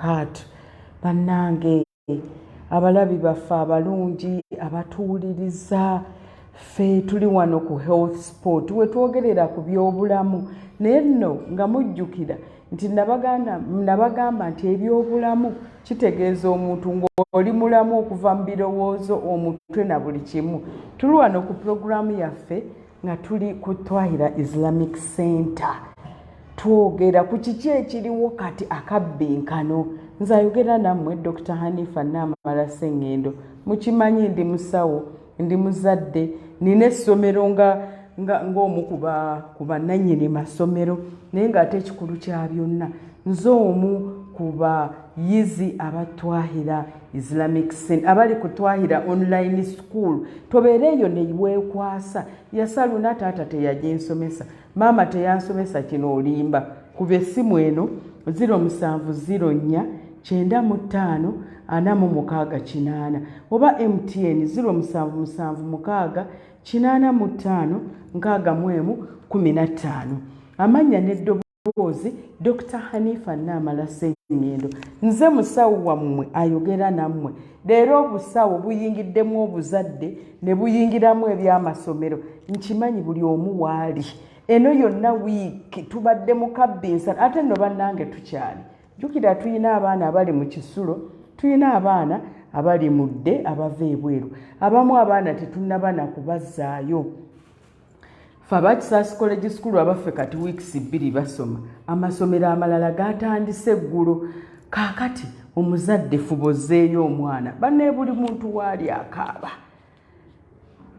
Wabarakaatu. Bannange abalabi baffe abalungi abatuwuliriza, ffe tuli wano ku Health Sport we twogerera ku byobulamu. Naye nno nga mujjukira nti nabagamba nti ebyobulamu kitegeeza omuntu ng'oli mulamu okuva mu birowoozo, omutwe na buli kimu. Tuli wano ku pulogulaamu yaffe nga tuli ku Twahira Islamic Center, twogera ku kiki ekiriwo kati akabbinkano. Nze ayogera nammwe Dr Hanifa Naamala Sseŋŋendo. Mukimanyi ndi musawo, ndi muzadde, nina essomero nga ng'omu ku bannannyini masomero, naye ng'ate ekikulu kya byonna nze omu ku bayizi aba Twahira Islamic Center abali ku Twahira Online School. Tobeera eyo neweekwasa yasaluna, taata teyaginsomesa, maama teyansomesa kino, olimba. Kuba essimu eno 0704 95 46 8 oba MTN 0776 85 61 15. Amannya n'eddoboozi, Dr Hanifa Naamala Sengendo. Nze musawo wammwe ayogera nammwe leero. Obusawo buyingiddemu obuzadde ne buyingiramu ebyamasomero. Nkimanyi buli omu waali eno yonna wiiki tubadde mu kabbinsa, ate nno bannange tukyali. Jjukira tulina abaana abali mu kisulo, tulina abaana abali mu dde abava ebweru, abamu abaana tetunnaba na kubazzaayo. Fe aba Kisaasi College School abaffe kati weeks 2 basoma, amasomero amalala gatandise eggulo. Kaakati omuzadde fubozeeyo omwana banne, buli muntu waali akaaba,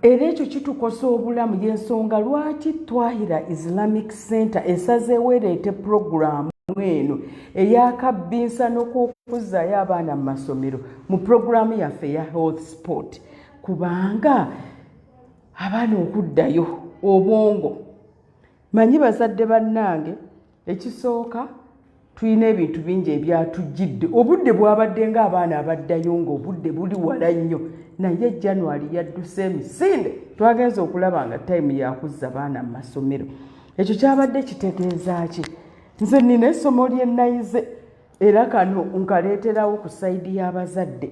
era ekyo kitukosa obulamu. Yensonga lwaki Twahira Islamic Center esazeewo ereete puroguraamu eno eyakabbinsano k'okuzzaayo abaana mu masomero mu puroguraamu yaffe eya Health Sport, kubanga abaana okuddayo obwongo. Manyi bazadde bannange, ekisooka tulina ebintu bingi ebyatujjidde. Obudde bwabadde ng'abaana abaddayo ng'obudde buli wala nnyo, naye January yadduse emisinde, twagenza okulaba nga time yakuzza baana mu masomero. Ekyo kyabadde kitegeeza ki? Nze nina essomo lye nayize, era kano nkaleeterawo ku side y'abazadde.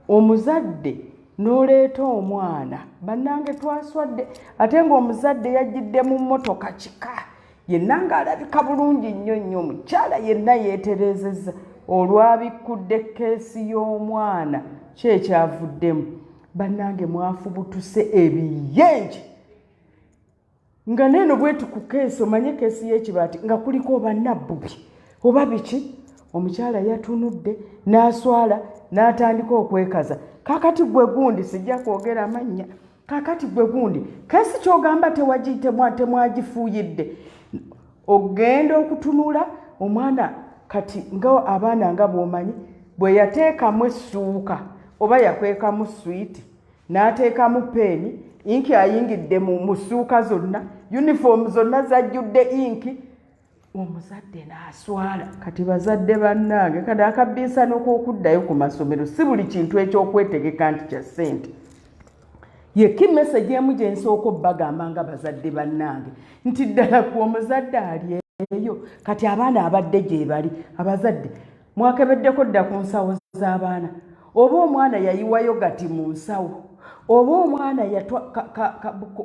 Omuzadde n'oleeta omwana, bannange twaswadde, ate ng'omuzadde yajjidde mu mmotoka kika, yenna ng'alabika bulungi nnyo nnyo, omukyala yenna yeetereezezza. Olwabikkudde case y'omwana, ki ekyavuddemu? Bannange mwafubutuse ebiyenje nga neeno bwetu ku case. Omanye case y'ekibaati nga kuliko oba nabbubi oba biki. Omukyala yatunudde n'aswala n'atandika okwekaza. Kaakati gwe gundi, sijja kwogera mannya, kaakati gwe gundi case kyogamba temwagifuuyidde, ogenda okutunula omwana kati nga abaana nga bw'omanyi bwe yateekamu essuuka oba yakwekamu swiiti n'ateekamu peeni, ink ayingidde mu ssuuka zonna, uniform zonna zajjudde ink, omuzadde n'aswala. Kati bazadde bannange, kati akabbiisano k'okuddayo ku masomero si buli kintu ekyokwetegeka nti kya ssente. Yeki message emu gye nsooka obbagamba nga bazadde bannange nti ddala ku omuzadde ali eyo kati abaana abadde gye bali, abazadde mwakebeddeko dda ku nsawo z'abaana? Oba omwana yayiwayo gati mu nsawo, oba omwana yatwa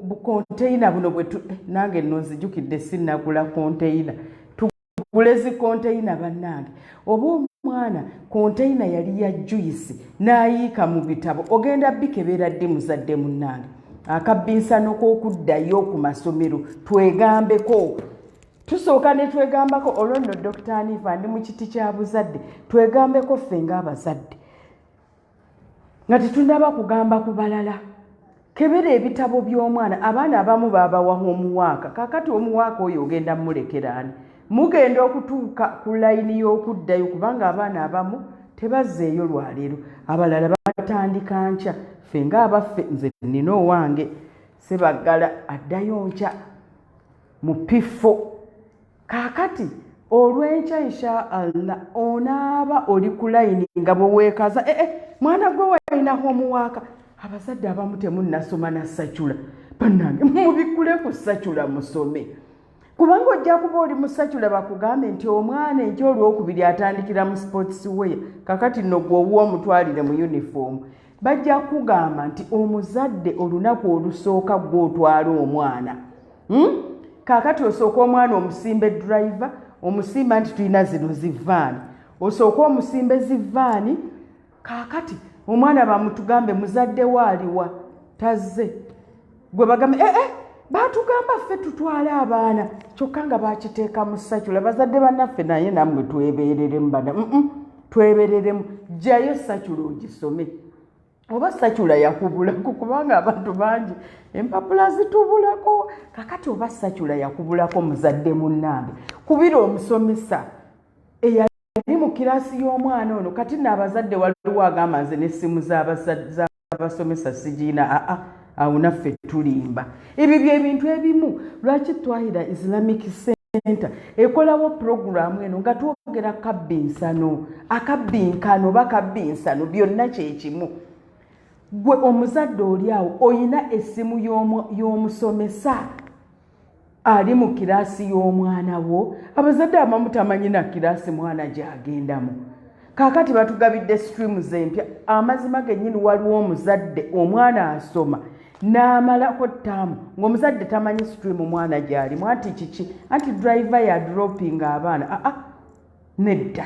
bukonteyina buno bwe nange nno nzijukidde sinnagula konteyina, tugule zi konteyina bannange. Oba omwana konteyina yali ya juice n'ayiika mu bitabo, ogenda bikebeera ddi muzadde munnange? Akabbinsano k'okuddayo ku masomero twegambeko, tusooka ne twegambako. Olwo nno Dr Hanifa ndi mu kiti kya buzadde, twegambeko ffe ng'abazadde nga tetunaba kugamba ku balala. Kebera ebitabo by'omwana. Abaana abamu babawa homework. Kakati homework oyo ogenda mumulekeraani? Mugenda okutuuka ku layini y'okuddayo, kubanga abaana abamu tebazzeeyo lwaleero, abalala batandika nkya. Ffe ng'abaffe, nze nina owange Sebaggala addayo nkya mu P4. Kaakati olw'enkya insha Allah onaaba oli ku layini nga bwe weekaza, ee eh, mwana gwe walina homework. Abazadde abamu temunnasoma na circular. Bannange, mubikkule ku circular musome. Kubanga ojja kuba oli mu circular, bakugambe nti omwana enkya Olwokubiri atandikira mu sports wear. Kakati nno gwe owuwa omutwalire mu uniform. Bajja kugamba nti omuzadde olunaku olusooka gwe otwala omwana, Kaakati osooka omwana omusimbe, driver omusimba nti tulina zino zivaani, osooka omusimbe zivaani. Kaakati omwana bamutugambe, muzadde we aliwa? Tazze. Gwe bagambe, ee eh, eh, batugamba ffe tutwale abaana, kyokka nga bakiteeka mu circular. Bazadde bannaffe, naye nammwe twebeereremu bana, twebereremu. Jjayo circular ogisome, oba circular yakubulako, kubanga abantu bangi empapula zitubulako. Kakati oba circular yakubulako, muzadde munnange, kubira omusomesa eyali mu kiraasi y'omwana ono. Kati nno abazadde, waliwo agamba, nze n'essimu z'abasomesa sigiina. Aa, awo naffe tulimba. Ebyo byebintu ebimu lwaki Twahira Islamic Center ekolawo puroguramu eno nga twogera kabbinsano, akabbinkano oba kabbinsano, byonna kyekimu. Gwe omuzadde oli awo oyina essimu y'omusomesa ali mu kiraasi y'omwana wo. Abazadde abamu tamanyi na kiraasi mwana gy'agendamu. Kaakati batugabidde streams empya. Amazima gennyini, waliwo omuzadde omwana asoma n'amalako ttaamu ng'omuzadde tamanyi stream mwana gy'alimu. Anti kiki? Anti driver ya dropping abaana. Aa, nedda.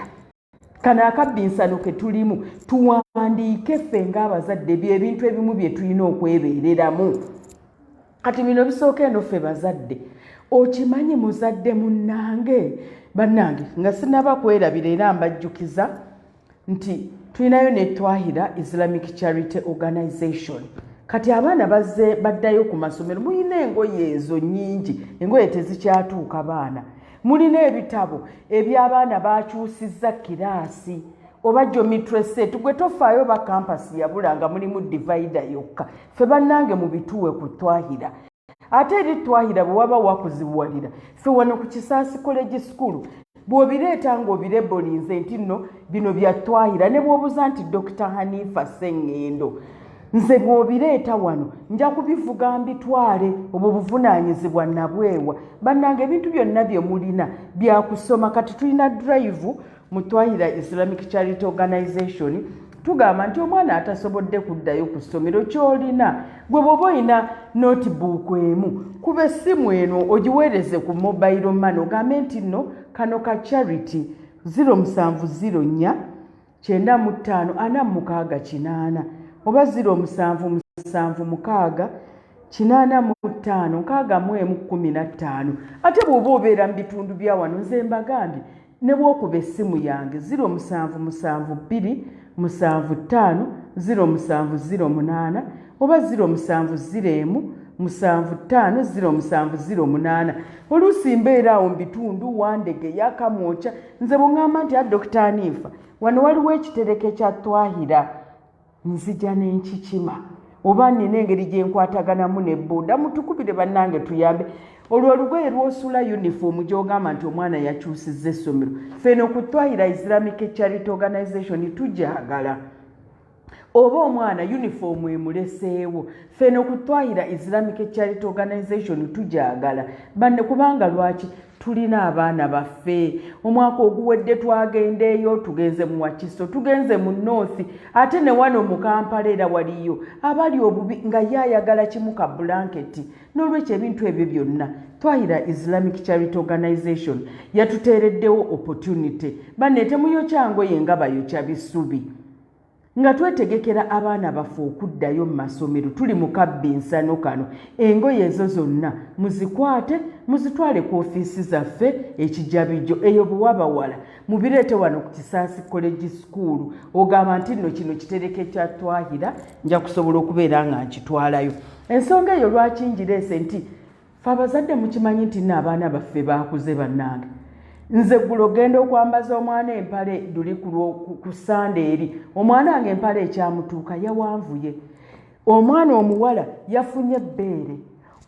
Kano akabbinsano ke tulimu, tuwandiike ffe ng'abazadde byebintu ebimu bye tulina okwebeereramu. Kati bino bisooka eno ffe bazadde. Okimanyi muzadde munnange, bannange, nga sinaba kwerabira, era mbajjukiza nti tulinayo ne Twahira Islamic Charity Organization. Kati abaana bazze baddayo ku masomero, mulina engoye ezo nnyingi, engoye tezikyatuuka baana. Mulina ebitabo eby'abaana bakyusizza kiraasi oba geometry set. Gwe tofaayo oba compass yabula nga mulimu divider yokka. Ffe bannange mubituwe ku Twahira. Ate eri Twahira bwe waba wakuzibuwalira, ffe wano ku Kisaasi College School, bw'obireeta ng'obilabelinze nti nno bino bya Twahira, ne bw'obuza nti Dr Hanifa Sseŋŋendo, nze bw'obireeta wano nja kubivuga mbitwale. Obwo buvunaanyizibwa nabwewa. Bannange, ebintu byonna bye mulina byakusoma. Kati tulina drive mu Twahira Islamic Charity Organization. Tugamba nti omwana atasobodde kuddayo ku ssomero, kyolina gwe bw'oba olina notebook emu, kuba essimu eno ogiweereze ku mobile money, ogambe nti nno kano ka charity, 0704 95 46 80 oba 0776 85 61 15. Ate bw'oba obeera mu bitundu bya wano, nze mbagambye, ne bw'okuba essimu yange 0772 75 0708 oba 0701 75 0708. Oluusi mbeera awo mu bitundu Wandege, Yakamwokya. Nze bweŋŋamba nti a Dokita Aniifa, wano waliwo ekitereke kya Twahira, nzija n'enkikima, oba nina engeri gye nkwataganamu ne boda. Mutukubire bannange, tuyambe. Olwo olugoye lwosula, uniform gy'ogamba nti omwana yakyusizza essomero, ffeno ku Twahira Islamic Charity Organization tujagala. Oba omwana uniform emuleseewo, ffeno ku Twahira Islamic Charity Organization tujagala banne. Kubanga lwaki? Tulina abaana baffe. Omwaka oguwedde twagendeeyo, tugenze mu Wakiso, tugenze mu North, ate ne wano mu Kampala era waliyo abali obubi nga ye ayagala kimu ka bulanketi. N'olwekyo ebintu ebyo byonna Twahira Islamic Charity Organization yatuteereddewo opportunity. Banne, temuyokya ngoye nga bayokya bisubi. Nga twetegekera abaana baffe okuddayo mu masomero, tuli mu kabbinsano kano. Engoye ezo zonna muzikwate, muzitwale ku ofiisi zaffe Ekijabijo eyo. Bwe wabawala, mubireete wano ku Kisaasi College School. Ogamba nti nno kino kitereke kya Twahira, nja kusobola okubeera nga nkitwalayo. Ensonga eyo lwaki ngireese? Nti fe abazadde mukimanyi nti nno abaana baffe baakuze. Bannange, nze ggulo ogenda okwambaza omwana empale duli ku Sande eri, omwana wange empale ekyamutuuka yawanvuye. Omwana omuwala yafunye ebbeere,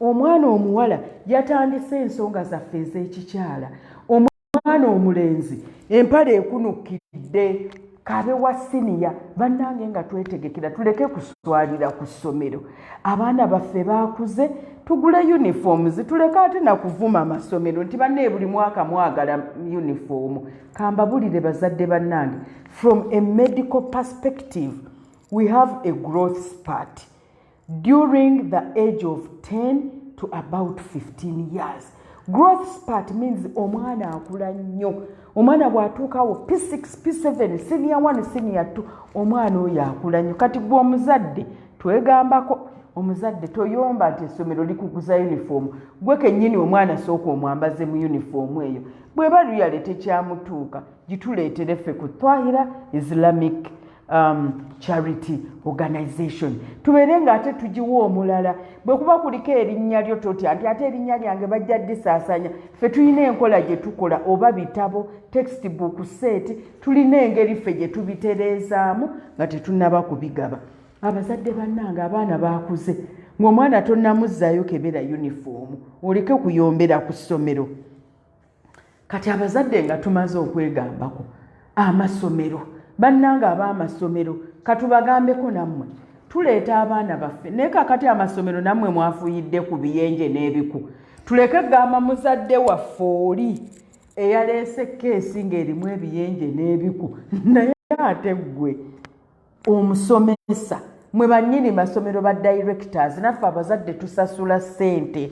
omwana omuwala yatandise ensonga zaffe ez'ekikyala, omwana omulenzi empale ekunukidde. Kabe wa siniya. Bannange, nga twetegekera, tuleke kuswalira ku ssomero. Abaana baffe baakuze, tugule uniforms, tuleke ate nakuvuma amasomero nti bannaye buli mwaka mwagala uniform. Kambabulire, bazadde bannange, from a medical perspective, we have a growth spurt during the age of 10 to about 15 years. Growth spurt means omwana akula nnyo. Omwana bw'atuukawo P6, P7, senior 1, senior 2, omwana oyo akula nnyo. Kati gwe omuzadde, twegambako omuzadde, toyomba nti essomero likuguza uniform. Gwe kennyini omwana sooka omwambaze mu uniform eyo. Bweba luyale tekyamutuuka, gituleetere ffe ku Twahira Islamic Charity Organization, tubeere ng'ate tugiwa omulala. Bwe kuba kuliko erinnya lyo, totya nti ate erinnya lyange bajja ddisaasanya. Ffe tulina enkola gye tukola, oba bitabo, textbook set, tulina engeri ffe gye tubitereezaamu nga tetunnaba kubigaba. Abazadde bannange, abaana baakuze, ng'omwana tonnamuzzaayo, kebera uniform, oleke kuyombera ku ssomero. Kati abazadde, nga tumaze okwegambako amasomero, bannange ab'amasomero, katubagambeko nammwe. Tuleeta abaana baffe, naye kakati amasomero nammwe mwafuuyidde ku biyenje n'ebiku. Tuleke gamba muzadde waffe oli eyaleese case ng'erimu ebiyenje n'ebiku, naye ate ggwe omusomesa, mwe bannyini masomero, ba directors, naffe abazadde tusasula ssente,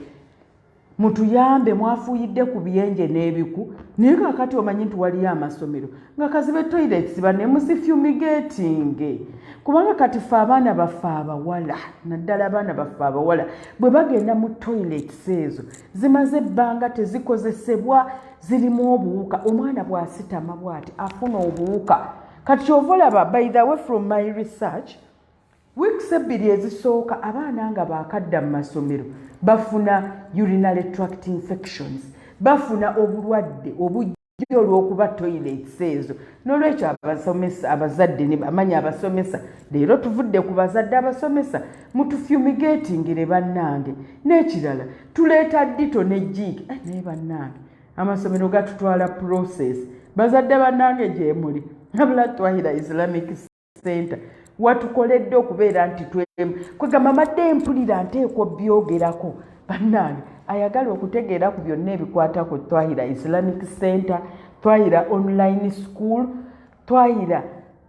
mutuyambe. Mwafuuyidde ku biyenje n'ebiku, naye kakati omanyi nti waliyo amasomero nga kazibe toilets, banne muzifumigatinge, kubanga kati fe abaana baffe abawala, naddala abaana baffe abawala, bwe bagenda mu toilets ezo zimaze ebbanga tezikozesebwa, zirimu obuwuka. Omwana bw'asitama bw'ati afuna obuwuka. Kati kyova olaba, by the way, from my research, weeks 2 ezisooka abaana nga baakadda mu masomero bafuna urinary tract infections, bafuna obulwadde obujja olw'okuba toilets ezo. N'olwekyo abasomesa, abazadde, amanya abasomesa, leero tuvudde ku bazadde, abasomesa, mutufumigatingire bannange. N'ekirala, tuleeta Dettol ne Jik. Eh, naye bannange, amasomero gatutwala process. Bazadde bannange, gyemuli abula Twahira Islamic Center watukoledde okubeera nti kwegamba madde mpulira nteekwa byogerako. Bannange, ayagala okutegeera ku byonna ebikwata ku Twahira Islamic Center, Twahira Online School, Twahira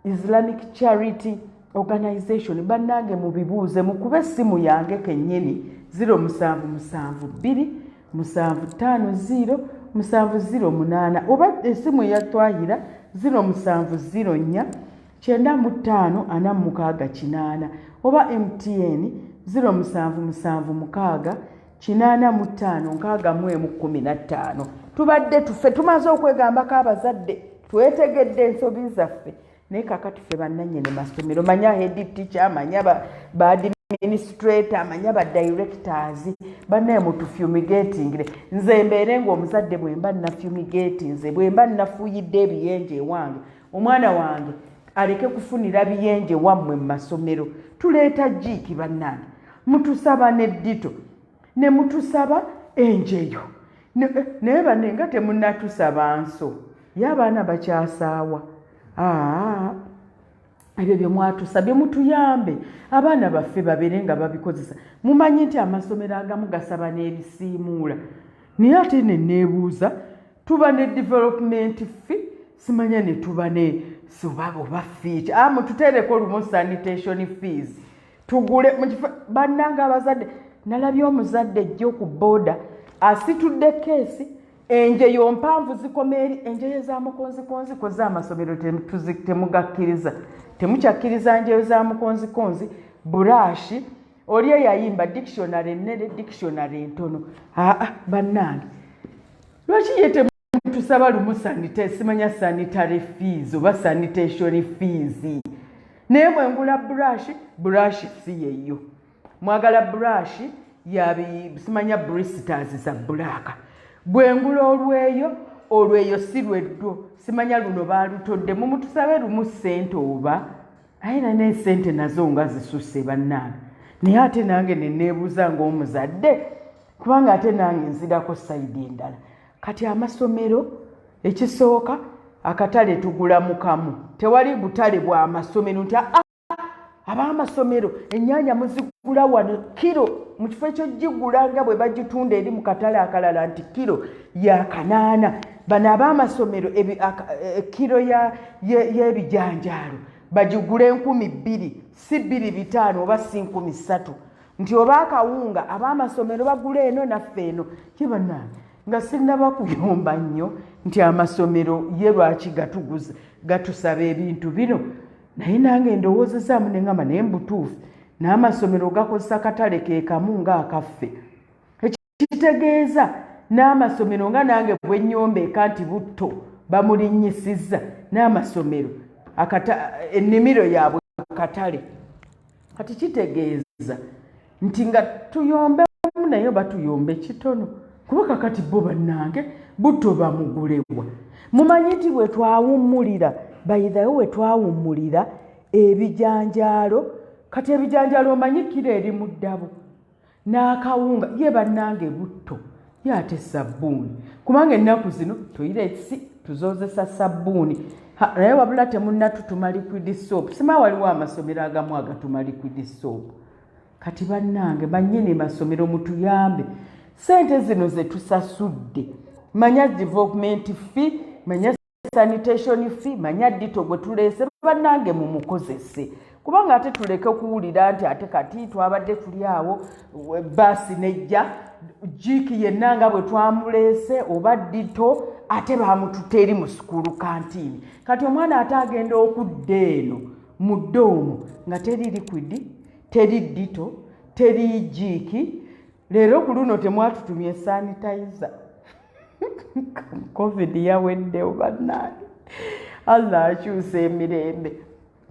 Islamic Charity Organization, bannange mubibuuze, mukube essimu yange kennyini 0772 750 708, oba essimu eya Twahira 0704 95 46 8, oba MTN 0776 85 61 15. Tubadde tufe tumaze okwegambako abazadde, twetegedde ensobi zaffe, naye kakati ffe bannannyini masomero, manya head teacher, manya ba administrator, manya ba directors, bannaye mutufumigatingire. Nze mbeere ngaomuzadde, bwe mba nafumigatinze, bwe mba nafuuyidde ebiyenje ewange, omwana wange aleke kufunira biyenje wammwe mu masomero. Tuleeta Jik, bannange, mutusaba ne Dettol, ne mutusaba enjeyo, naye banne nga temunatusaba nso ye abaana bakyasaawa. Aa, ebyo bye mwatusabye mutuyambe, abaana baffe babeere nga babikozesa. Mumanyi nti amasomero agamu gasaba n'ebisiimuula, naye ate neneebuuza, tuba ne development fee, simanya ne tuba ne oba fee. Ah, mututeereko olumu sanitation fees, tugule mukifo. Bannanga abazadde, nalabye omuzadde ejja ku booda asitudde case, enjeyo mpanvu zikoma eri, enjeyo za mukonzikonzi. Koze amasomero temugakkiriza, temukyakkiriza njeyo za mukonzikonzi, brush, oli eyayimba dictionary ennene, dictionary entono. Aa, bannange, lwaki ye temutusaba lumu simanya sanitary fees oba sanitation fees? Naye mwengula brush, brush si yeyo mwagala, brush yabi simanya bristles za black. Bwengula olweyo, olweyo si lweddwo, simanya luno baalutodde. Mumutusabe lumu ssente, oba aye nane esente nazo nga zisusse, bannange. Naye ate nange neneebuuza ng'omuzadde, kubanga ate nange nzirako side endala. Kati amasomero, ekisooka Akatale tugula mukamu, tewali butale bwa masomero nti aa ab'amasomero ennyaanya muzigula wano kiro, mu kifo ekyo gigula nga bwe bagitunda eri mu katale akalala nti kiro ya 800. Bano ab'amasomero kiro y'ebijanjaalo bagigula 2000, si 2500 oba si 3000, nti oba akawunga ab'amasomero bagula eno naffe eno. Ye bannange, nga sinnaba kuyomba nnyo nti amasomero ye lwaki gatuguza, gatusaba ebintu bino, naye nange ndowoozezaamu ne ŋŋamba, naye mubutuufu n'amasomero gakozesa katale ke kamu ng'akaffe. Ekitegeeza n'amasomero, nga nange bwe nnyombeeka nti butto bamulinnyisizza, n'amasomero ennimiro yaabwe katale. Kati kitegeeza nti nga tuyombemu, naye oba tuyombe kitono, kuba kakati bo bannange butto bamugulewa? Mumanyi nti bwe twawummulira, bayithayo, we twawummulira ebijanjaalo, kati ebijanjaalo omanyi kiro eri mu ddabo n'akawunga. Ye bannange, butto ye ate sabbuuni, kubanga ennaku zino toilets tuzoozesa sabbuuni. Naye wabula temunnatutuma liquid soap. Sima waliwo amasomero agamu agatuma liquid soap. Kati bannange bannyini masomero, mutuyambe. Sente zino ze tusasudde, manya development fee, manya sanitation fee, manya Dettol gwe tuleese, bannange mumukozese, kubanga ate tuleke kuwulira nti ate kati twabadde tuli awo, baasi nejja, Jik yenna nga bwe twamuleese oba Dettol, ate bamututa eri mu school canteen. Kati omwana ate agenda okudda eno mu dorm nga teri liquid, teri Dettol, teri Jik. Leero ku luno temwatutumye sanitizer. COVID yaweddewo bannange, Allah akyusa emirembe.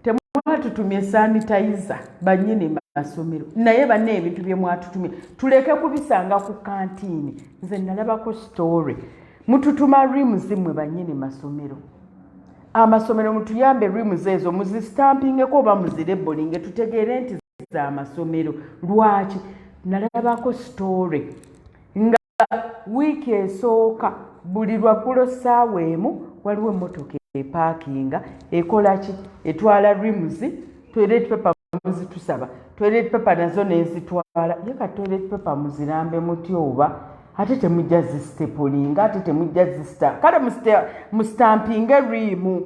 Temwatutumye sanitizer, bannyini masomero, naye banna ebintu bye mwatutumye tuleke kubisanga ku canteen. Nze nalabako story, mututuma reams. Mmwe bannyini masomero, amasomero mutuyambe, reams ezo muzistampingeko oba muzilabellinge, tutegeere nti z'amasomero. Lwaki nalabako story nga wiiki esooka buli lwaggulo ssaawa 1 waliwo emmotoka epaakinga, ekola ki? Etwala reams. Toilet paper muzitusaba, toilet paper nazo nezitwala. Ye ka toilet paper muzirambe mutya? Oba ate temujja zistaplinga, ate temujja zista, kale mustampinge ream.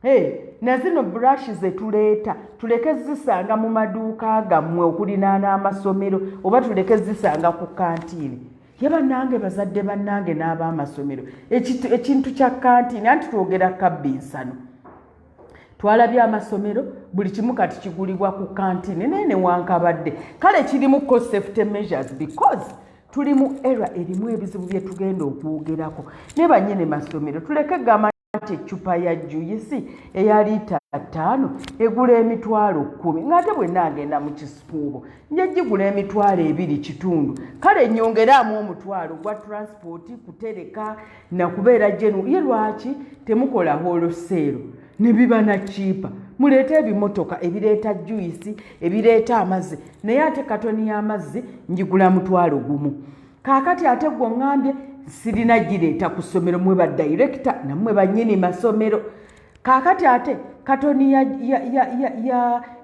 Hey, na zino brush zetuleeta tuleke zisanga mu maduuka gammwe okulinaana amasomero, oba tuleke zisanga ku canteen. Ye bannange, bazadde bannange n'ab'amasomero, ekintu kya canteen, anti twogera kabbinsano, twalabye amasomero buli kimu kati kigulibwa ku canteen, naye newankabadde kale kirimu ko safety measures, because tuli mu era erimu ebizibu bye tugenda okwogerako. Naye bannyini masomero, tuleke gamba nti eccupa ya juice eya liita 5 egula 100,000, ng'ate bwe naagenda mu kisuubo nja gigula 2,500. Kale nyongeraamu 500 gwa transport, kutereka nakubeera genu. Ye lwaki temukola wholesale ne biba na cheaper? Muleete ebimotoka ebireeta juice, ebireeta amazzi, naye ate katoni y'amazzi njigula 10,000. Kaakati ate gwe oŋŋambye sirina gireeta ku ssomero. Mwe ba director nammwe bannyini masomero, kaakati ate katoni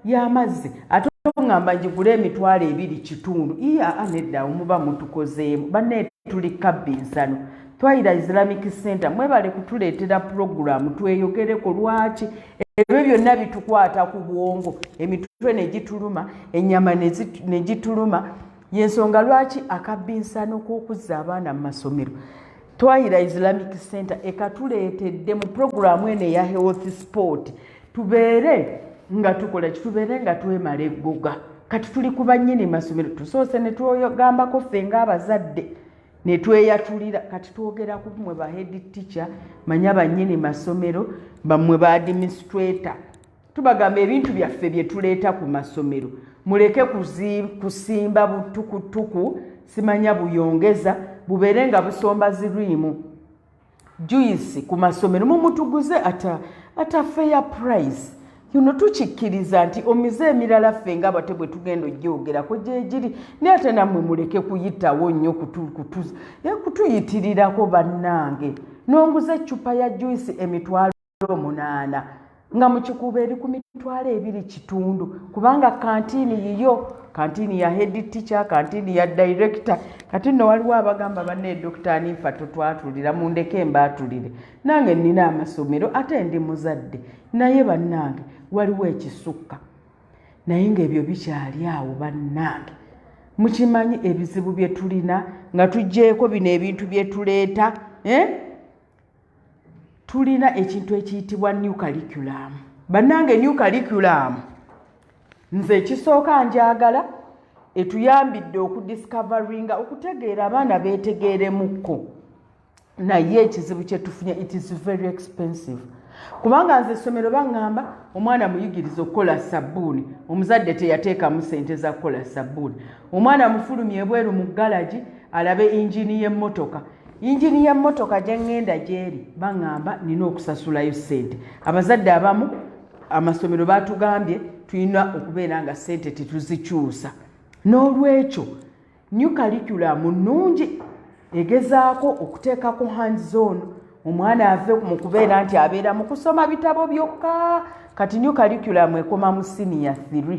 y'amazzi ate oŋŋamba njigule 2,500? Iya, nedda, muba mutukozeemu. Banne, tuli kabbinsano. Twayira Islamic Center, mwebale kutuleetera puroguramu tweyogereko. Lwaki ebyo byonna bitukwata ku bwongo, emitwe ne gituluma, ennyama ne gituluma? Yensonga lwaki akabbinsano k'okuzza abaana mu masomero, Twayira Islamic Center ekatuleetedde mu puroguramu eno eya Health Sport. Tubeere nga tukola ki? Tubeere nga twemala eggoga. Kati tuli ku bannyini masomero. Tusoose ne twogambako ffe ng'abazadde ne tweyatulira, kati twogera ku mmwe ba head teacher, manya bannyini masomero, bammwe ba administrator. Tubagamba ebintu byaffe bye tuleeta ku masomero muleke kusimba butukutuku, simanya buyongeza, bubeere nga busomba zi Rim juice ku masomero. Mumutuguze at a fair price. Yuno tukikkiriza nti omize emirala ffe nga bate bwe tugenda ogyogerako gyegiri, naye ate nammwe muleke kuyitawo nnyo kutuyitirirako. Bannange, nonguza eccupa ya juice emitwalo 800, nga mu Kikuubo eri ku 25,000, kubanga kantiini yiyo, kantiini ya head teacher, kantiini ya director. Kati nno waliwo abagamba, "Banne, Dr Anifa, totwatulira, mundeke mbaatulire, nange nnina amasomero ate ndi muzadde." Naye bannange, waliwo ekisukka, naye ng'ebyo bikyali awo. Bannange, mukimanyi ebizibu bye tulina nga tuggyeko bino ebintu bye tuleeta, eh? Tulina ekintu ekiyitibwa new curriculum. Bannange, new curriculum nze ekisooka njagala, etuyambidde okudiscoveringa, okutegeera abaana beetegeeremukko. Naye ekizibu kyetufunye, it is very expensive, kubanga nze essomero baŋŋamba omwana muyigiriza okukola sabbuuni, omuzadde teyateekamu sente za kukola sabbuuni. Omwana mufulumya ebweru mu galagi alabe injini y'emmotoka. Injini y'emmotoka gye ŋŋenda gyeri, baŋŋamba nina okusasulayo ssente. Abazadde abamu, amasomero batugambye tulina okubeera nga ssente tetuzikyusa. N'olwekyo new curriculum nnungi, egezaako okuteekako hands on, omwana ave mu kubeera nti abeera mu kusoma bitabo byokka. Kati new curriculum ekoma mu senior 3.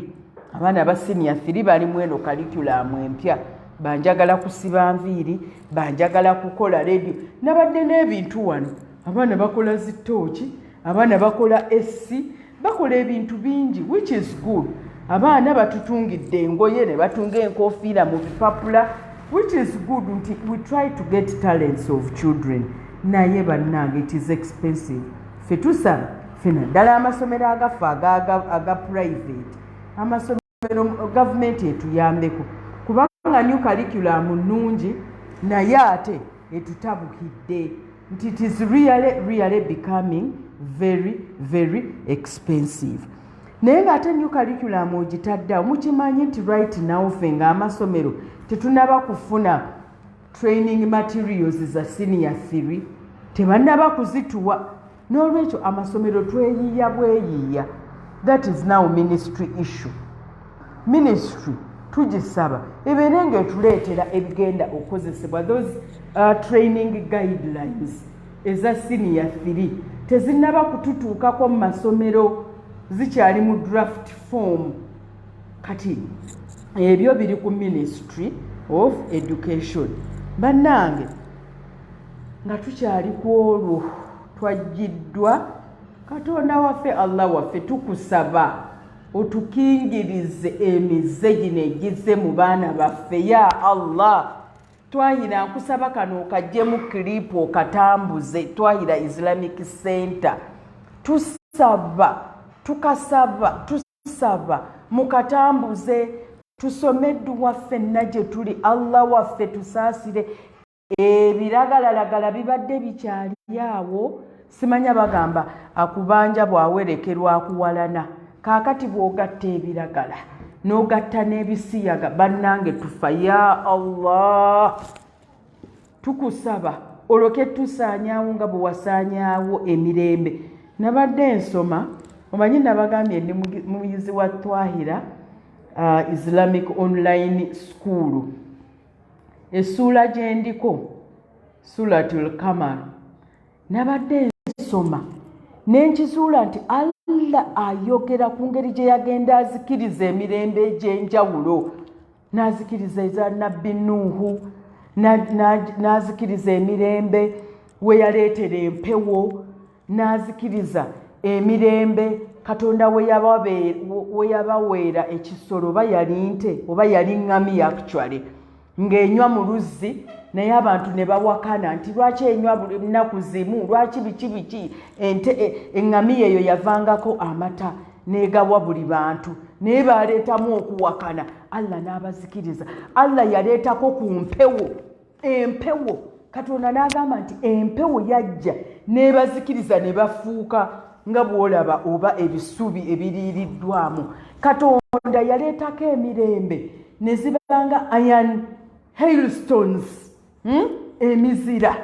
Abaana ba senior 3 balimu eno curriculum empya. Banjagala kusiba nviiri, banjagala kukola radio. Nabadde n'ebintu wano, abaana bakola zitooki, abaana bakola esi, bakola ebintu bingi, which is good. Abaana batutungidde engoye ne batunga enkofiira mu bipapula, which is good, nti we try to get talents of children. Naye bannange, it is expensive. Ffe tusaba, ffe naddala amasomero agaffe aga private, amasomero gavumenti etuyambeko, kubanga new curriculum nnungi, naye ate etutabukidde nti it is really, really becoming very, very expensive. Naye ng'ate new curriculum ogitaddeawo, mukimanyi nti right now ffe ng'amasomero tetunaba kufuna training materials za senior 3, tebannaba kuzituwa. N'olwekyo amasomero tweyiiya bweyiiya. That is now ministry issue. Ministry tugisaba ebeere ng'etuleetera ebigenda okukozesebwa, those training guidelines eza senior 3 tezinnaba kututuukako mu masomero, zikyali mu draft form. Kati ebyo biri ku Ministry of Education. Bannange, nga tukyali ku olwo, twajjiddwa Katonda waffe, Allah waffe, tukusaba otukingirize emize gino egizze mu baana baffe. Ya Allah, Twahira, nkusaba kano okaggyemu clip okatambuze. Twahira Islamic Center, tusaba, tukasaba, tusaba mukatambuze, tusome edduwa ffenna gye tuli. Allah waffe, tusaasire. Ebiragalalagala bibadde bikyali awo. Simanya bagamba akubanja bw'awerekerwa akuwalana. Kaakati bw'ogatta ebiragala n'ogatta n'ebisiyaga, bannange, tufa. Ya Allah, tukusaba olwoke tusaanyaawo nga bwe wasaanyaawo emirembe. Nabadde nsoma, omanyi nabagambye ndi muyizi wa Twahira Islamic Online School. Essuula gye ndiko, Suratul Kamar. Nabadde nsoma ne nkizuula nti Allah ayogera ku ngeri gye yagenda azikiriza emirembe egy'enjawulo, n'azikiriza eza Nabbi Nuuhu, n'azikiriza emirembe we yaleetera empewo, n'azikiriza emirembe Katonda we yabaweera ekisolo, oba yali nte oba yali ŋŋamiya actually, ng'enywa mu luzzi, naye abantu ne bawakana nti lwaki enywa buli nnaku zimu, lwaki biki biki. Ente, eŋŋamiya eyo yavangako amata n'egawa buli bantu, naye baleetamu okuwakana, Allah n'abazikiriza. Allah yaleetako ku mpewo, empewo Katonda n'agamba nti empewo yajja n'ebazikiriza ne bafuuka nga bw'olaba oba ebisubi ebiriiriddwamu. Katonda yaleetako emirembe ne zibanga iron hailstones, Emizira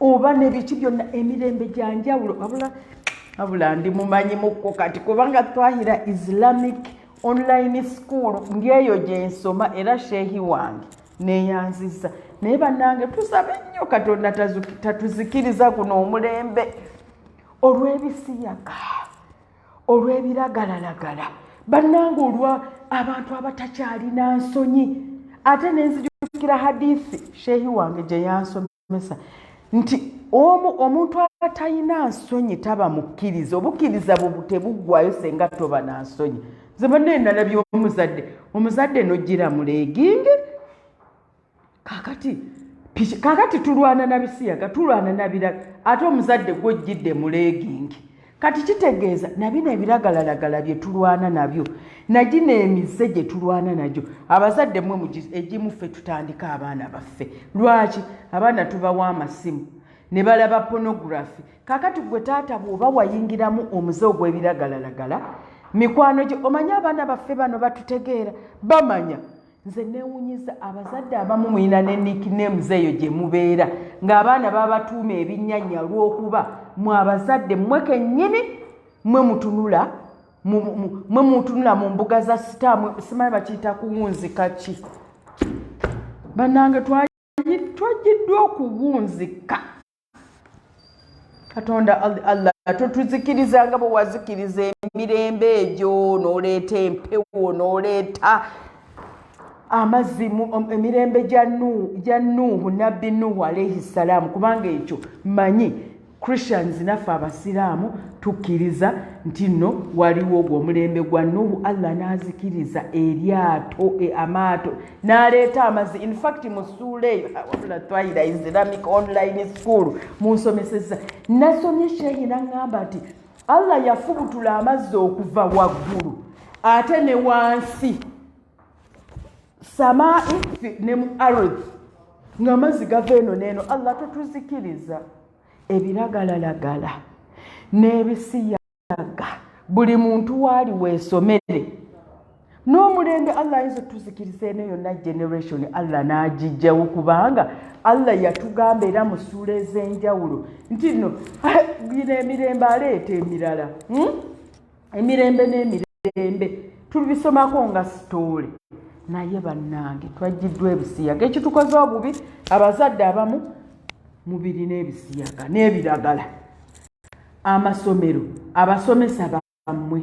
oba nebiki byonna, emirembe gyanjawulo. Wabula wabula ndi mumanyi mukko kati, kubanga Twahira Islamic Online School ng'eyo gyensoma, era sheehi wange neyanziza. Naye bannange, tusabe nnyo Katonda tatuzikiriza kuno omulembe. Olw'ebisiyaga, olw'ebiragalalagala, bannange, olwa abantu abatakyalina nsonyi. Ate nenzijukira hadithi sheehi wange gye yansomesa nti omuntu atalina nsonyi taba mukkiriza, obukkiriza bwe tebuggwayo senga toba na nsonyi. Nze bannaye nalabye omuzadde nogira mu legging. Kakati tulwana na bisiyaga, tulwana na biraga, ate omuzadde gwojjidde mu legging. Kati kitegeeza nabino ebiragalalagala bye tulwana nabyo, nagino emize gye tulwana nagyo, abazadde mwe egimu ffe tutandika abaana baffe. Lwaki abaana tubawa amasimu ne balaba pornography? Kakati gwe taata bw'oba wayingiramu omuze ogw'ebiragalalagala, mikwano gye, omanye abaana baffe bano batutegeera, bamanya. Nze neewunyiza abazadde abamu mulina ne nicknames eyo gye mubeera ng'abaana babatuuma ebinnyanya lw'okuba mwe abazadde mmwe kennyini mwe mutunula mu mbuga za sitaamu. Simanyi bakiyita kuwunzika ki? Bannange, twagiddwa okuwunzika. Katonda Allah, totuzikiriza nga bwe wazikiriza emirembe egyo, n'oleeta empewo, n'oleeta amazzi emirembe gya Nuuhu, Nabbi Nuuhu alaihi ssalaamu. Kubanga ekyo manyi Christians naffe Abasiraamu tukkiriza nti nno waliwo ogwo omulembe gwa Nuuhu, Allah n'azikiriza eryato, amaato, n'aleeta amazzi. Infact mu ssuula eyo, wabula twayira Islamic Online School munsomeseza, nasomye sheehi naŋŋamba nti Allah yafubutula amazzi okuva waggulu ate ne wansi, samai ne mu ardh, ng'amazzi gava eno n'eno. Allah, totuzikiriza. Ebiragalalagala n'ebisiyaga, buli muntu waali weesomere n'omulembe. Allah ayinza otuzikiriza eno yonna generation, Allah n'agijjawo, kubanga Allah yatugamba era mu ssuula ez'enjawulo nti nno gino emirembe aleeta emirala, Emirembe n'emirembe tubisomako nga story. Naye bannange, twajjiddwa ebisiyaga ekitukoze obubi. Abazadde abamu mubiri n'ebisiyaga n'ebiragala, amasomero, abasomesa bammwe,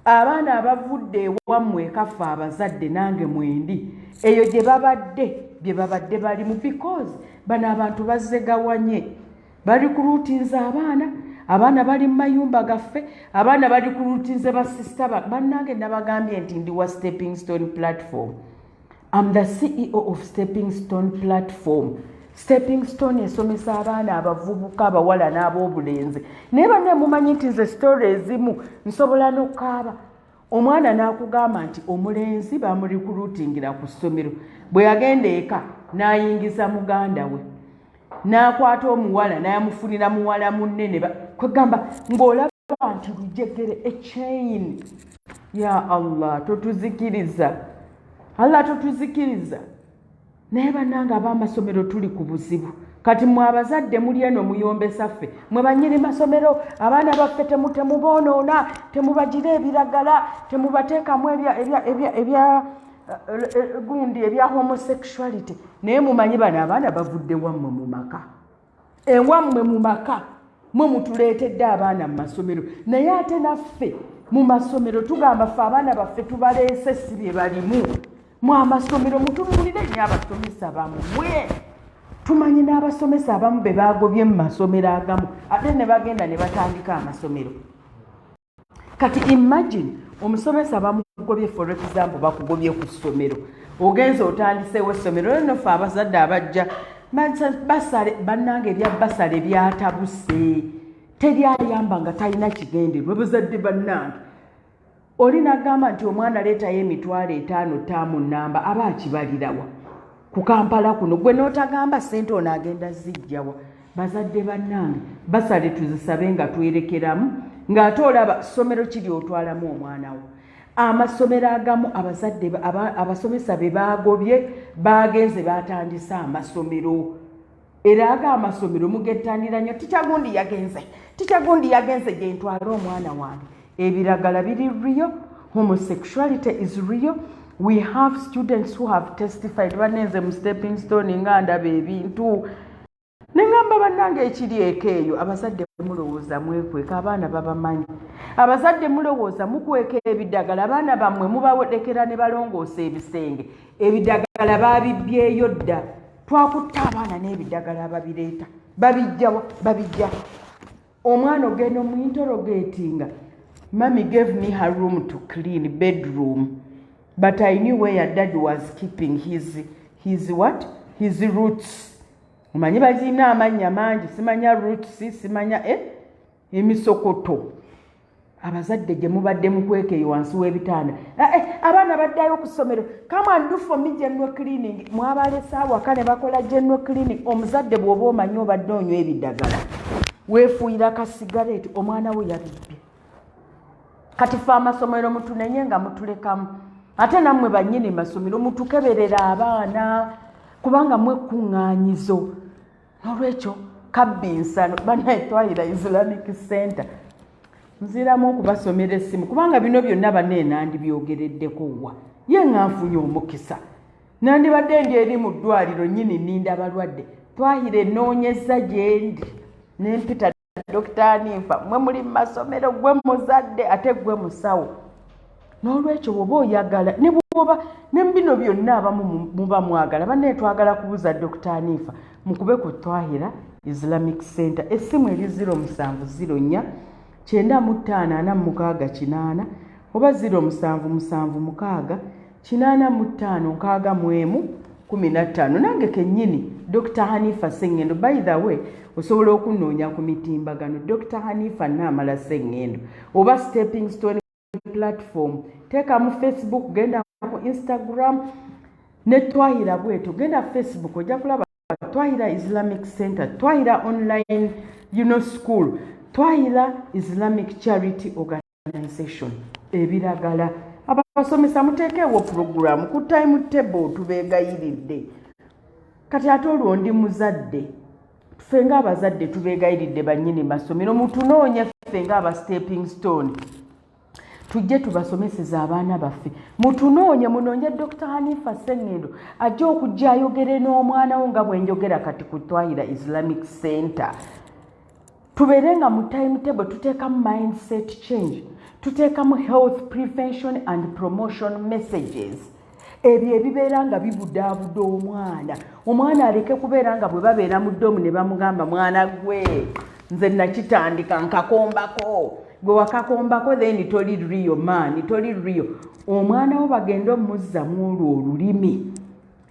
abaana abavudde ewammwe ekaffe, abazadde nange mwendi, eyo gye babadde, bye babadde balimu, because bano abantu bazzegawanye, barecruitinze abaana. Abaana bali mu mayumba gaffe, abaana barecruitinze basista. Bannange, nabagambye nti ndi wa Stepping Stone Platform. Am the CEO of Stepping Stone Platform. Stepping Stone esomesa abaana abavubuka, abawala n'ab'obulenzi. Naye banne, mumanyi nti nze story ezimu nsobola n'okukaaba. Omwana n'akugamba nti omulenzi bamurecruitingira ku ssomero, bwe yagenda eka n'ayingiza muganda we, n'akwata omuwala n'amufunira muwala munene. Kwegamba ng'olaba nti lujegere, a chain. Ya Allah, totuzikiriza. Allah, totuzikiriza. Naye bannange, ab'amasomero tuli ku buzibu. Kati mwe abazadde muli eno muyombesa ffe, mwe banyini masomero, abaana baffe temuboonoona, temubagira ebiragala, temubateekamu ebya gundi, ebya homosexuality. Naye mumanyi bano abaana bavudde wammwe mu maka, ewammwe mu maka mwe mutuleetedde abaana mu masomero. Naye ate naffe mu masomero tugamba ffe abaana baffe tubaleese, si bye balimu. Mu amasomero mutunuulire nnyo abasomesa bammwe. Tumanyi n'abasomesa abamu be bagobye mu masomero agamu, ate ne bagenda ne batandika amasomero. Kati imagine omusomesa bamugobye, for example, bakugobye ku ssomero, ogenza otandiseewo essomero. Eno ffe abazadde abajja bursary, bannange, ebya bursary byatabuse, teri ayamba nga talina kigendererwa. Bazadde bannange, oli nagamba nti omwana leetayo 50,000 taamu namba, aba akibalirawa ku Kampala kuno? Gwe n'otagamba sente ono agenda zijjawa? Bazadde bannange, bursary tuzisabe nga twerekeramu, ng'ate olaba ssomero kiri otwalamu omwana wo. Amasomero agamu abazadde, abasomesa be bagobye bagenze batandise amasomero, era aga amasomero mugettanira nnyo. Teacher gundi yagenze, teacher gundi yagenze, gyentwala omwana wange. Ebiragala biri real, homosexuality is real. We have students who have testified. Banenze mu Stepping Stone nga ndaba ebintu neŋamba. Kugamba bannange ekiri eka eyo, abazadde mulowooza mwekweka, abaana babamanyi. Abazadde mulowooza mukweka ebidagala, abaana bammwe mubalekera ne balongoosa ebisenge, ebidagala babibbyeyo dda. Twakutta abaana n'ebidagala, ababireeta babijjawa? Babijja omwana ogenda omuinterrogatinga, "Mummy gave me her room to clean, bedroom, but I knew where Dad was keeping his what, his roots." Omanyi bagirina amannya mangi, simanya roots, simanya emisokoto. Abazadde gye mubadde mukweka eyo wansi w'ebitanda, abaana baddayo ku ssomero, "Come and do for me general cleaning." Mwabalese awaka ne bakola general cleaning. Omuzadde bw'oba omanyi obadde onywa ebidagala, weefuuyira ka sigareeti, omwana we yabibbye. Kati fe amasomero mutunenye nga mutulekamu, ate nammwe bannyini masomero mutukeberera abaana, kubanga mwekuŋŋaanyizo. N'olwekyo kabbi nsano bannaye. Twahira Islamic Center, nziramu okubasomera essimu, kubanga bino byonna bannaye nandibyogereddeko wa ye nga nfunye omukisa. Nandibadde ndi eri mu ddwaliro nnyini nninda balwadde. Twahira enoonyeza gye ndi nempita Dokita Anifa. Mwe muli mu masomero, gwe muzadde ate gwe musawo. N'olwekyo bw'oba oyagala, ne bwoba ne bino byonna abamu muba mwagala, bannaye twagala kubuza Dokita Anifa, mukube ku Twahira Islamic Center. Essimu eri 0704 95 46 8 oba 0776 85 61 15. Nange kennyini Dr Hanifa Sengendo, by the way, osobola okunoonya ku mitimbagano, Dr Hanifa Naamala Sengendo oba Stepping Stone Platform. Teekamu Facebook, genda ku Instagram ne Twahira bwetyo. Genda Facebook, ojja kulaba Twahira Islamic Center, Twahira Online School, Twahira Islamic Charity Organization. Ebiragala, abasomesa muteekeewo puroguramu ku time table, tubeegayiridde. Kati ate olwo ndi muzadde, ffe ng'abazadde tubeegayiridde, bannyini masomero mutunoonye ffe ng'aba Stepping Stone, tujje tubasomeseza abaana baffe. Mutunoonye, munoonye Dr Hanifa Sengendo, ajja okujja ayogere n'omwana wo nga bwe njogera kati ku Twahira Islamic Center. Tubeere nga mu timetable tuteekamu mindset change, tuteekamu health prevention and promotion messages, ebyo ebibeera nga bibudaabuda omwana. Omwana aleke kubeera nga bwe babeera mu dorm ne bamugamba, "Mwana gwe, nze nakitandika nkakombako." Gwe wakakombako, then toli real man, toli real. Omwana wo bagende omuzzamu olwo olulimi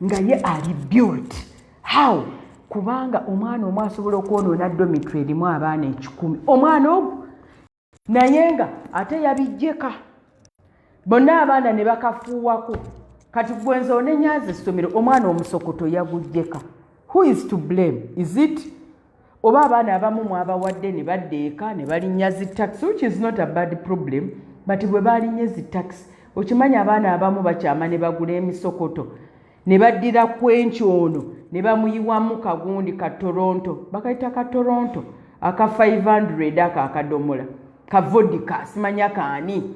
nga ye ali built how? Kubanga omwana omu asobola okwonoona dormitory erimu abaana 100, omwana ogwo, naye nga ate yabijjeka bonna abaana ne bakafuuwako. Kati gwenza onenyaza essomero, omwana omusokoto yagujjeka. Who is to blame? Is it oba abaana abamu mwabawadde ne badda eka ne balinnya zi taxi, which is not a bad problem, but bwe balinnye zi taxi, okimanyi abaana abamu bakyama ne bagula emisokoto ne baddira kwenki ono ne bamuyiwamu kagundi ka Toronto, bakayita ka Toronto aka 500, ako akadomola ka vodka, simanya kaani,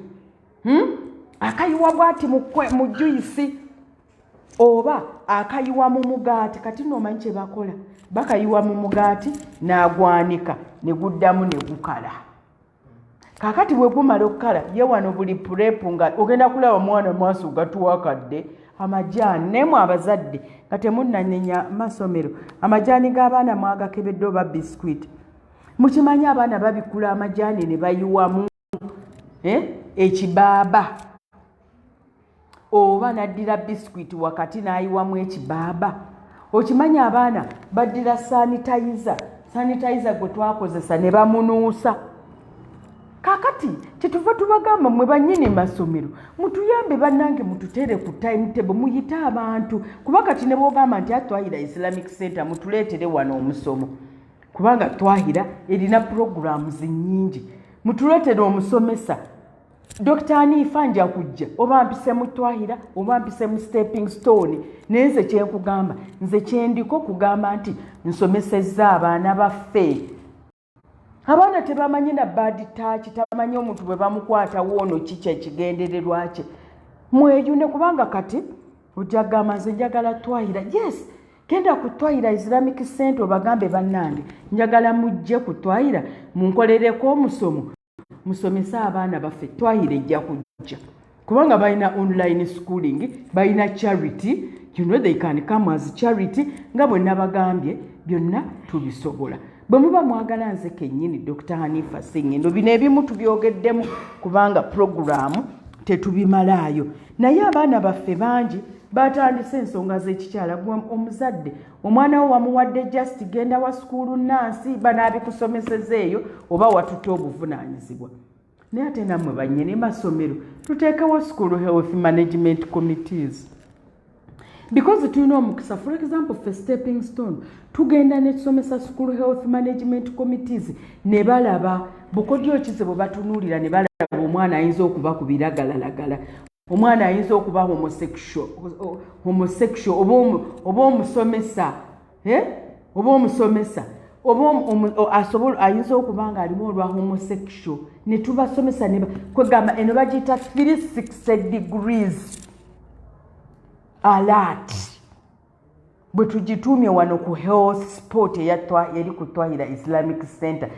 Akayiwa bwati mu juice oba akayiwa mu mugaati. Kati noomanyi kye bakola, bakayiwa mu mugaati n'agwanika ne guddamu ne gukala. Kaakati bwe gumala okukala, ye wano buli prep nga ogenda kulaba mwana maaso gatuwakadde amajaani. Naye mu abazadde nga temunnanenya masomero, amajaani g'abaana mwagakebedde oba biscuit? Mukimanyi abaana babikula amajaani ne bayiwamu ekibaaba, oba n'addira biscuit wakati n'ayiwamu ekibaaba? Okimanyi abaana baddira sanitizer, sanitizer gwe twakozesa, ne bamunuusa? Kakati kyetuva tubagamba, mmwe bannyini masomero, mutuyambe bannange, mututeere ku timetable, muyite abantu. Kuba kati ne bwogamba nti atwahira Islamic Center mutuleetere wano omusomo, kubanga Twahira erina programs nnyingi, mutuleetere omusomesa Dr Anifa, nja kujja, oba mpise mu Twahira oba mpise mu Stepping Stone. Naye nze kyenkugamba, nze kyendiko kugamba nti nsomesezza abaana baffe. Abaana tebamanyi na bad touch, tamanyi omuntu bwe bamukwatawo ono kiki ekigendererwa kye. Mweyune, kubanga kati ojja kugamba, "Nze njagala Twahira." Yes, Genda ku Twahira Islamic Center obagambe, bannange, njagala mujje ku Twahira munkolereko omusomo, musomese abaana baffe. Twahira ejja kujja kubanga balina online schooling, balina charity. They can come as charity. Nga bwe nabagambye, byonna tubisobola bwe muba mwagala. Nze kennyini Dr Hanifa Sengendo, bino ebimu tubyogeddemu kubanga puroguraamu tetubimalaayo, naye abaana baffe bangi batandise ensonga z'ekikyala. Gwe omuzadde, omwana wo wamuwadde, just genda wa school nurse, banaabikusomeseza eyo oba watutte obuvunaanyizibwa. Naye ate nammwe bannyini masomero, tuteekewo school health management committees because tulina omukisa. For example, fe Stepping Stone tugenda netusomesa school health management committees ne balaba bukodyo ki bwe batunuulira ne balaba omwana ayinza okuba ku biragalalagala, omwana ayinza okuba homosexual, oba omusomesa, eh? Oba omusomesa oba asobola ayinza okuba nga alimu olwa homosexual, ne tubasomesa kwegamba eno bagiyita 360 degrees alert bwe tugituumye wano ku Health Sport eri ku Twahira Islamic Center,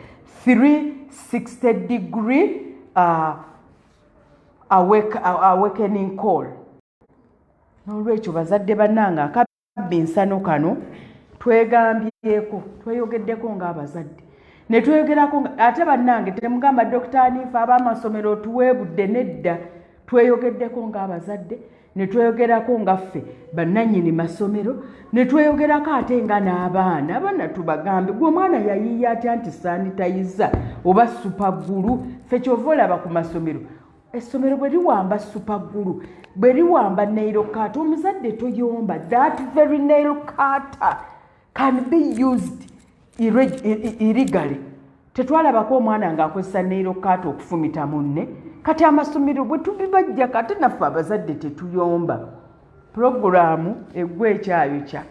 360 degree awakening call. N'olwekyo bazadde bannange, akabbi nsano kano twegambyeko, tweyogeddeko ng'abazadde ne tweyogerako. Ate bannange, temugamba Dr Hanifa ab'amasomero otuweebudde. Nedda, tweyogeddeko ng'abazadde, ne tweyogerako nga ffe bannannyini masomero, ne tweyogerako ate nga n'abaana. Abaana tubagambe, gwe omwana yayiiya atya nti sanitizer oba super glue? Ffe kyova olaba ku masomero, essomero bwe liwamba super glue, bwe liwamba nail cutter, omuzadde toyomba. That very nail cutter can be used illegally. Tetwalabako omwana ng'akozesa nail cutter okufumita munne? Kati amasomero bwe tubibajjako, ate naffe abazadde tetuyomba. Puroguraamu eggwa ekyayokya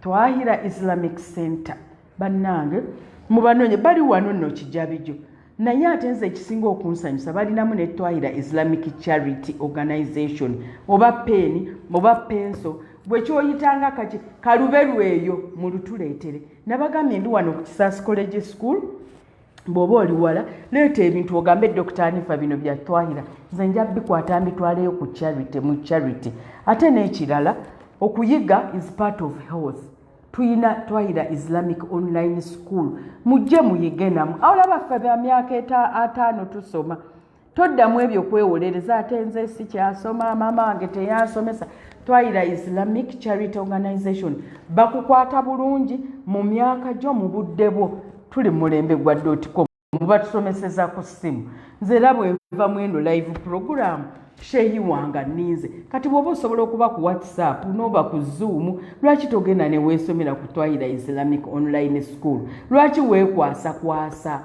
Twahira Islamic Center. Bannange, mubanonye, bali wano nno Kijabijo. Naye ate nze ekisinga okunsanyusa, balinamu ne Twahira Islamic Charity Organization. Oba peeni oba pencil, bwe kyoyitanga kaki kaluberu eyo mulutuleetere. Nabagambye ndi wano ku Kisaasi College School. Bw'oba oli wala, leeta ebintu ogambe Dr Hanifa bino bya Twahira, nze nja bikwata mbitwaleyo ku charity, mu charity. Ate n'ekirala, okuyiga is part of health. Tuyina Twahira Islamic Online School, mujje muyige namu. Olaba ffe ba myaka 50 tusoma. Toddamu ebyo kwewolereza ate nze sikyasoma, maama wange teyansomesa. Twahira Islamic Charity Organization bakukwata bulungi mu myaka gyo, mu budde bwo. Tuli mulembe gwa dot com, batusomeseza ku ssimu. Nze era bwenva mu eno live program, sheeyi wange nninze. Kati bw'oba osobola okuba ku WhatsApp n'oba ku Zoom, lwaki togenda ne weesomera ku Twahira Islamic Online School? Lwaki weekwasakwasa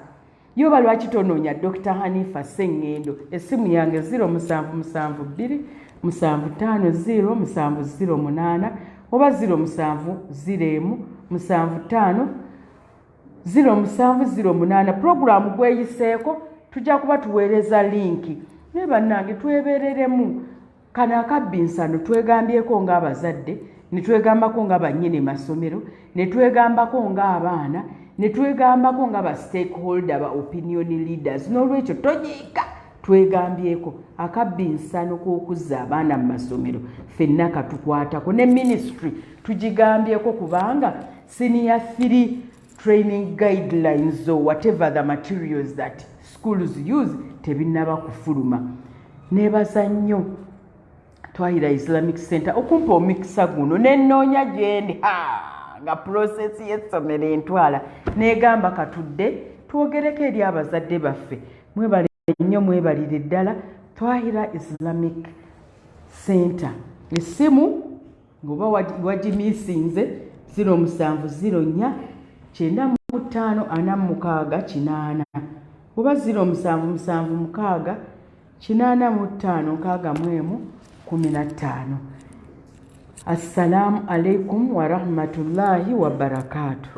yoba? Lwaki tonoonya Dr Hanifa Sengendo? Essimu yange 0772 750 708 oba 0701 75 0708. Puroguramu gweyiseeko tujja kuba tuweereza link. Naye bannange, twebereremu kano akabbi nsano. Twegambyeko ng'abazadde, ne twegambako nga bannyini masomero, ne twegambako ng'abaana, ne twegambako nga ba stakeholder, ba opinion leaders. N'olwekyo tonyiika, twegambyeko akabbi nsano k'okuzza abaana mu masomero, ffenna katukwatako. Ne ministry tugigambyeko kubanga senior 3 training guidelines or whatever the materials that schools use tebinnaba kufuluma. Neebaza nnyo Twahira Islamic Center okumpa omukisa guno nenoonya gyendi nga process y'essomero entwala negamba katudde twogereko eri abazadde baffe. Mwebale nnyo, mwebalire ddala Twahira Islamic Center. Essimu ng'oba wagimisinze, 0704 95 46 80 oba 0776 85 61 15. Assalaamu alaikum warahmatullahi wabarakaatu.